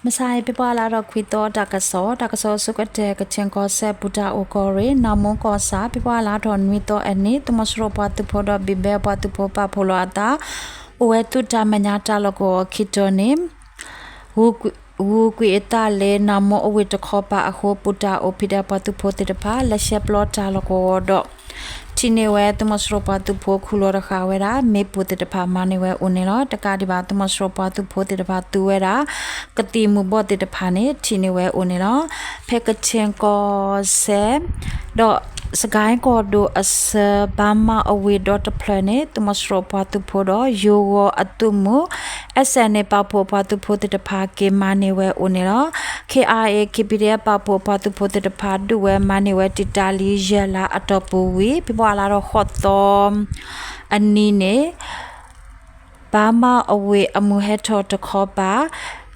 မုၢ်ဆါအံၤ ဖ့ၤဘြူၤအါလါထီၣ်ခွံသီ တၢ်ကစီၣ်, တၢ်ကစီၣ်ဆိကတၢၢ် ကခၠ့ၣ်ကီၢ်စဲၣ် ပူၤတၢ်အိၣ်ကီၢ်ရ့ၣ် နီၢ်မိၢ်ကီၢ်ဆၣ် ဖ့ၤဘြူၤအါလါထီၣ်နွံသီအနံၤ သုးမီၤစိရိၤပှၤသုးဖိဒီး ဘံၣ်ဘဲပှၤသုးဖိပာ်ဖှိၣ်လီၤအသး အိၣ်ဝဲသုးတၢ်မဲာ်ညါတၢ်လီၢ်ကဝီၤအခံတီၤန့ၣ် ဂုၤကွံာ်အသးလၢ နီၢ်မိၢ်အဝ့ၢ်တခီပၤအဃိ ပူၤတၢ်အိၣ်ဖံးဒဲးပှၤသုးဖိသ့ၣ်တဖၣ် လဲၤရှဲပျီတၢ်လီၢ်ကဝီၤဒီး ထံၣ်န့ၢ်ဝဲ သုးမီၤစိရိၤပှၤသုးဖိခူၣ်လီၤတဃာ်ဝဲဒၣ် မ့ၣ်ပိၢ်သ့ၣ်တဖၣ်မၤန့ၢ်ဝဲအိၣ်န့ၣ်လီၤ. တကးဒံးဘၣ် သုးမီၤစိရိၤပှၤသုးဖိသ့ၣ်တဖၣ်သူဝဲဒၣ် ကသံၣ်မူၤဘှီးသ့ၣ်တဖၣ်န့ၣ် ထံၣ်န့ၢ်ဝဲအိၣ်န့ၣ်လီၤ. ဖဲကခၠ့ၣ်ကီၢ်စဲၣ် ဒီးစကဲၣ်ကီၢ်ဒိၣ်အဆၢ ဘၣ်မးအဝ့ၢ်ဒီတဖျၢၣ်န့ၣ် သုးမီၤစိရိၤပှၤသုးဖိဒီး ယိၤဂီၤအသုးမုၢ် SNA ပာ်ဖှိၣ်ပှၤသုးဖိသ့ၣ်တဖၣ် က့ၤမၤန့ၢ်ဝဲအိၣ်န့ၣ်လီၤ. KIA KPDF ပာ်ဖှိၣ်ပှၤသုးဖိသ့ၣ်တဖၣ် ဒုးဝဲမၤန့ၢ်ဝဲတံာ်တာ်လံယဲၢ်လါအတီၢ်ပူၤဝံၤ ဖ့ၤဘြူၤအါလါထီၣ်ဃိးသီအနံၤန့ၣ် ဘၣ်မးအဝ့ၢ်အမုၢ်ဟဲထီၣ်တခီပၤ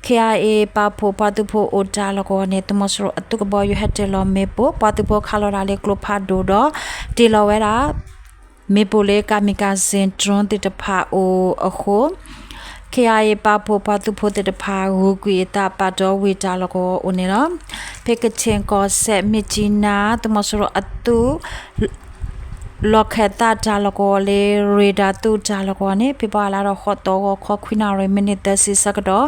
KIA ပာ်ဖှိၣ်ပှၤသုးဖိအိၣ်တၢ်လီၢ်ကဝီၤန့ၣ် သုးမီၤစိရိၤအသုးကဘီယူၤဟဲတ့ၢ်လီၤမ့ၣ်ပိၢ် ပှၤသုးဖိခးလီၤတၢ်လၢကျိဖးဒိၣ်ဒီး တ့ၢ်လီၤဝဲဒၣ် မ့ၣ်ပိၢ်လၢ kamikaze drone သ့ၣ်တဖၣ်အိၣ်အဃိ KIA ပာ်ဖှိၣ်ပှၤသုးဖိသ့ၣ်တဖၣ် ဂုၤကွံာ်အသးပာ်တီဝ့ၢ်တၢ်လီၢ်ကဝီၤအိၣ်န့ၣ်လီၤ. ဖဲကခၠ့ၣ်ကီၢ်စဲၣ် မြစ်ကြီးနား သုးမီၤစိရိၤအသုး လီၢ်ခၢၣ်သးတၢ်လီၢ်ကဝီၤလၢ ရ့ဒါသုးတၢ်လီၢ်ကဝီၤန့ၣ် ဖ့ၤဘြူၤအါလါထီၣ်ဃိးသီ ဂီၤခီခွံနၣ်ရံၣ် မံးနံးသၢဆံဆၢကတီၢ်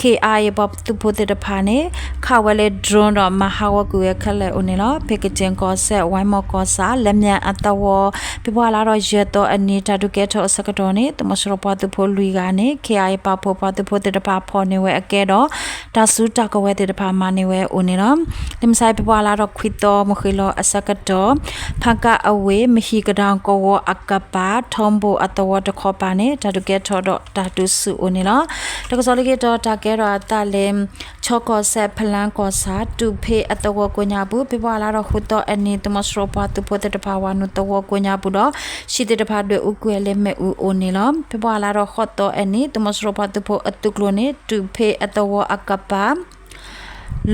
KIA ပှၤသုးဖိသ့ၣ်တဖၣ်န့ၣ် ခးဝဲလၢ drone ဒီးမၤဟးဂီၤကွံာ်ဝဲခဲလၢာ်အိၣ်န့ၣ်လီၤ. ဖဲကခၠ့ၣ်ကီၢ်စဲၣ် ဝဲမီၢ်ကီၢ်ဆၣ် လၢမၠဲၣ်အသဝီ ဖ့ၤဘြူၤအါလါထီၣ်ယဲၢ်သီအနံၤ တၢ်ဒုးကဲထီၣ်အဆၢကတီၢ်န့ၣ် သုးမီၤစိရိၤပှၤသုးဖိလွံၢ်ဂၤန့ၣ် KIA ပာ်ဖှိၣ်ပှၤသုးဖိသ့ၣ်တဖၣ်ဖီၣ်န့ၢ်ဝဲအကဲဒီး တၢ်စုတၢ်ကဝဲၤသ့ၣ်တဖၣ်မၤန့ၢ်ဝဲအိၣ်န့ၣ်လီၤ. လၢမုၢ်ဆါအံၤ ဖ့ၤဘြူၤအါလါထီၣ်ခွံသီ မုၢ်ဃ့ၢ်လီၤအဆၢကတီၢ် ဖၣ်ကၣ်အဝ့ၢ် မဟံၣ်ကဒါကဝီၤအကပၤ ထီဘိၣ်အသဝီတခီပၤန့ၣ် တၢ်ဒုးကဲထီၣ်ဒီးတၢ်ဒုးဆူၣ်အိၣ်န့ၣ်လီၤ. တၢ်ကစီၣ်လၢခံတီၤ တၢ်ကဲထီၣ်အသးလၢ ခၠ့ၣ်ကီၢ်စဲၣ် ဖလါကီၢ်ဆၣ် တူၣ်ဖ့အသဝီကိးညါပူၤ ဖ့ၤဘြူၤအါလါထီၣ်ဃုသီအနံၤ သုးမီၤစိရိၤပှၤသုးဖိသ့ၣ်တဖၣ် ဝၤနုာ်သဝီကိးညါပူၤဒီး ဟံၣ်သ့ၣ်တဖၣ်ဒွဲၣ်အူကွံာ်လၢမ့ၣ်အူအိၣ်န့ၣ်လီၤ. ဖ့ၤဘြူၤအါလါထီၣ်ဃိးသီအနံၤ သုးမီၤစိရိၤပှၤသုးဖိအသုးကျိၤန့ၣ် တူၣ်ဖ့အသဝီအကပၤ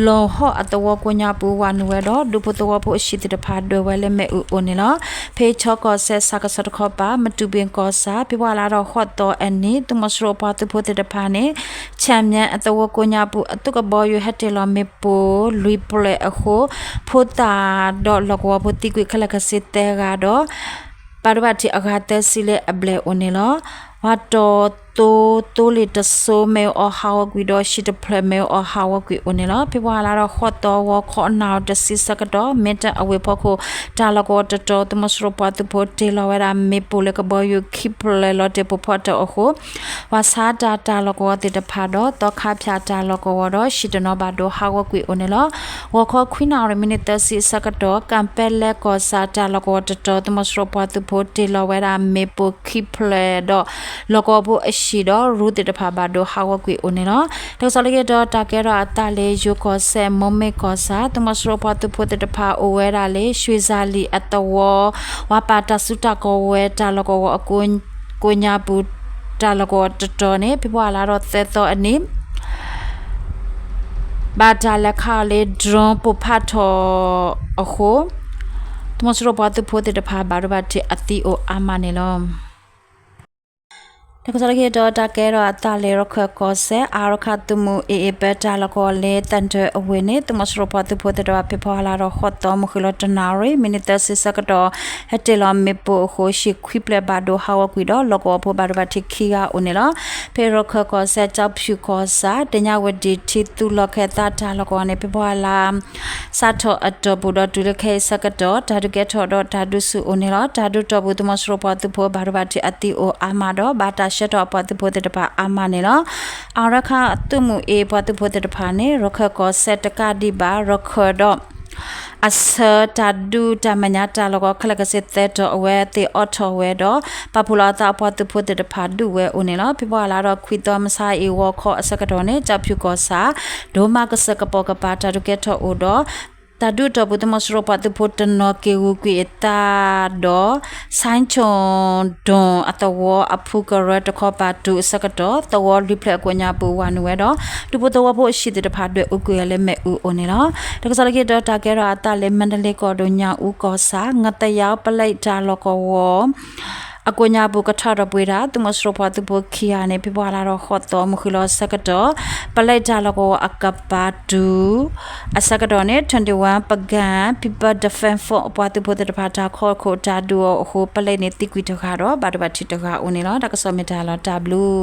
လီၤဟီၣ်အသဝီကိးညါပူၤ ဝၤနုာ်ဝဲဒီးဒူဖိသဝီဖိအဟံၣ်သ့ၣ်တဖၣ်ဒွဲၣ်ဝဲလၢမ့ၣ်အူအိၣ်န့ၣ်လီၤ. ဖဲခၠ့ၣ်ကီၢ်စဲၣ် ဆၣ်ကဆီတခီပၤ မတူၢ်ဘ့ၣ်ကီၢ်ဆၣ် ဖ့ၤဘြူၤအါလါထီၣ်ဃိးသီအနံၤ သုးမီၤစိရိၤပှၤသုးဖိသ့ၣ်တဖၣ်န့ၣ် ဆၣ်မၠဲအသဝီကိးညါပူၤ အသုးကဘီယူၤဟဲတ့ၢ်လီၤမ့ၣ်ပိၢ်လွံၢ်ဖျၢၣ်အဃိ ဖိသၣ်ဒီးလီၢ်ကဝီၤဖိသံကွံာ်ခဲလၢာ်ခဲဆ့သၢဂၤဒီး ဘၣ်ဒိဘၣ်ထံးအဂၤသၢဆံလၢအဘျဲၣ်အိၣ်န့ၣ်လီၤ. ပှၤတီၤသိသိလ့ၣ်တစိၤမ့ၣ်အူအီၣ်ဟးဂီၤကွံာ်ဒီး ဟံၣ်တဖျၢၣ်မ့ၣ်အူအီၣ်ဟးဂီၤကွံာ်အိၣ်န့ၣ်လီၤ. ဖ့ၤဘြူၤအါလါထီၣ်ဃိးသီ ဂီၤခီနၣ်ရံၣ်တဆံဆၢကတီၢ် မ့ၢ်တၢ်အဝ့ၢ်ဖီခိၣ် တၢ်လီၢ်ကဝီၤတတီၤ သုးမီၤစိရိၤပှၤသုးဖိတ့ၢ်လီၤဝဲဒၣ်မ့ၣ်ပိၢ်လၢကဘီယူၤခံဖျၢၣ်လီၤတ့ၢ်ပိၢ်ဖီတၢၣ်အဃိ ပှၤဆါတၢ်တၢ်လီၢ်ကဝီၤသ့ၣ်တဖၣ်ဒီး သီခါဖၠၣ်တၢ်လီၢ်ကဝီၤဒီး ဟံၣ်တနီၤဘၣ်ဒိဟးဂီၤကွံာ်အိၣ်န့ၣ်လီၤ. ဂီၤခီခွံနၣ်ရံၣ် မံးနံးသၢဆံအဆၢကတီၢ် ကၣ်ပဲလဲကီၢ်ဆၣ်တၢ်လီၢ်ကဝီၤတတီၤ သုးမီၤစိရိၤပှၤသုးဖိတ့ၢ်လီၤဝဲဒၣ်မ့ၣ်ပိၢ်ခံဖျၢၣ်ဒီး လီၢ်ကဝီၤဖိအဟံၣ်ဒီးရူသ့ၣ်တဖၣ်ဘၣ်ဒိဟးဂီၤကွံာ်အိၣ်န့ၣ်လီၤ. တၢ်ကစီၣ်လၢခံတီၤ တၢ်ကဲထီၣ်အသးလၢယိၤကီၢ်စဲၣ် မိၢ်မ့ၢ်ကီၢ်ဆၣ် သုးမီၤစိရိၤပှၤသုးဖိသ့ၣ်တဖၣ်အိၣ်ဝဲဒၣ်လၢ ရွှေဇာလီၤအသဝီ ဝၤပာ်တၢ်စုတၢ်ကဝဲၤတၢ်လီၢ်ကဝီၤအကိးညါပူၤ တၢ်လီၢ်ကဝီၤတတီၤန့ၣ် ဖ့ၤဘြူၤအါလါထီၣ်သၢသီအနံၤ ဘၣ်တၢ်လဲၤခးအီၤလၢ drone ပိၢ်ဖးထီၣ်အဃိ သုးမီၤစိရိၤပှၤသုးဖိသ့ၣ်တဖၣ် ဘၣ်ဒိဘၣ်ထံးအသံအိၣ်အါမးန့ၣ်လီၤ. တၢ်ကစီၣ်လၢခံတီၤ တၢ်ကဲထီၣ်အသးလၢ ရခၢၣ်ကီၢ်စဲၣ် အါရခၣ်သုးမုၢ် AA ပၢတၢ်လီၢ်ကဝီၤလၢ သၣ်ဒၢအဝ့ၢ်န့ၣ် သုးမီၤစိရိၤပှၤသုးဖိသ့ၣ်တဖၣ် ဖ့ၤဘြူၤအါလါထီၣ်ဃိးသီ မုၢ်ဃ့ၢ်လီၤတနၣ်ရံၣ် မံးနံးသၢဆံဆၢကတီၢ် ဟဲတ့ၢ်လီၤမ့ၣ်ပိၢ်အဃိ ဟံၣ်ခွံဖျၢၣ်ဘၣ်ဒိဟးဂီၤကွံာ်ဒီး လီၢ်ကဝီၤဖိဘၣ်ဒိဘၣ်ထံးခံဂၤအိၣ်န့ၣ်လီၤ. ဖဲရခၢၣ်ကီၢ်စဲၣ် ကၠီဖၠူၣ်ကီၢ်ဆၣ် တညၣ်ဝတံၣ်ထံသူလီၢ်ခၢၣ်သးတၢ်လီၢ်ကဝီၤန့ၣ် ဖ့ၤဘြူၤအါလါ စးထီၣ်အတီၢ်ပူၤဒီးတုၤလၢခဲအံၤဆၢကတီၢ် တၢ်ဒုးကဲထီၣ်ဒီးတၢ်ဒုးဆူၣ်အိၣ်န့ၣ်လီၤ. တၢ်ဒုးတီၢ်ပူၤ သုးမီၤစိရိၤပှၤသုးဖိဘၣ်ဒိဘၣ်ထံးအသံအိၣ်အါမးဒီး ဘၣ်တၢ်ဆှၢထီၣ်အပှၤသုးဖိသ့ၣ်တဖၣ်အါမးန့ၣ်လီၤ. အါရခၣ်သုးမုၢ် AA ပှၤသုးဖိသ့ၣ်တဖၣ်န့ၣ် ရခၢၣ်ကီၢ်စဲၣ်တကးဒံးဘၣ် ရခၢၣ်ဒီး အဆၢတၢ်ဒုးတၢ်မဲာ်ညါတၢ်လီၢ်ကဝီၤခဲလၢာ်ခဲဆ့သၢတီၤ အဝဲသ့ၣ်အိးထီၣ်ဝဲဒီး ပာ်ဖှိၣ်လီၤအသးအပှၤသုးဖိသ့ၣ်တဖၣ်ဒုးဝဲအိၣ်န့ၣ်လီၤ. ဖ့ၤဘြူၤအါလါဒီးခွံသီ မုၢ်ဆါအံၤ ဂီၤခီအဆၢကတီၢ်န့ၣ် ကၠီဖၠူၣ်ကီၢ်ဆၣ် ဒိၣ်မးကစၢၢ်ကပိာ်ကပၤ တၢ်ဒုးကဲထီၣ်အိၣ်ဒီး တၢ်ဒုးတီၢ်ပူၤ သုးမီၤစိရိၤပှၤသုးဖိတနီၤက့ၤဂုၤကွံာ်အသးဒီး ဆၣ်ဆိၣ်ဒိၣ်အသဝီအဖုကရၢတခီပၤတုၤအဆၢကတီၢ် သဝီလွံၢ်ဖျၢၣ်အကိးညါပူၤဝၤနုာ်ဝဲဒီး ဒူဖိသဝီဖိအဟံၣ်သ့ၣ်တဖၣ်ဒွဲၣ်အူကွံာ်ဝဲလၢမ့ၣ်အူအိၣ်န့ၣ်လီၤ. တၢ်ကစီၣ်လၢခံတီၤ တၢ်ကဲထီၣ်အသးလၢ မါဒလ့ကီၢ်ဒိၣ် ညၣ်အူကီၢ်ဆၣ် ငသယါပလဲတၢ်လီၢ်ကဝီၤ အကိးညါပူၤကထီၣ်ဒီးပှ့ၤတၢ် သုးမီၤစိရိၤပှၤသုးဖိခံဂၤန့ၣ် ဖ့ၤဘြူၤလါထီၣ်ဃိးသီ မုၢ်ဃုလီၤဆၢကတီၢ် ပလဲတၢ်လီၢ်ကဝီၤအကပၤတုၤ အဆၢကတီၢ်န့ၣ် twenty-one ပကၣ် People Defense Force အပှၤသုးဖိသ့ၣ်တဖၣ် တၢ်ခီခိၣ်တၢ်ဒုးအီၤအဃိ ပလဲန့ၣ်သံကွံာ်တဂၤဒီး ဘၣ်ဒိဘၣ်ထံးတဂၤအိၣ်န့ၣ်လီၤ. တၢ်ကစီၣ်မ့ၢ်တၢ်လီၤတၢ်ဘျုး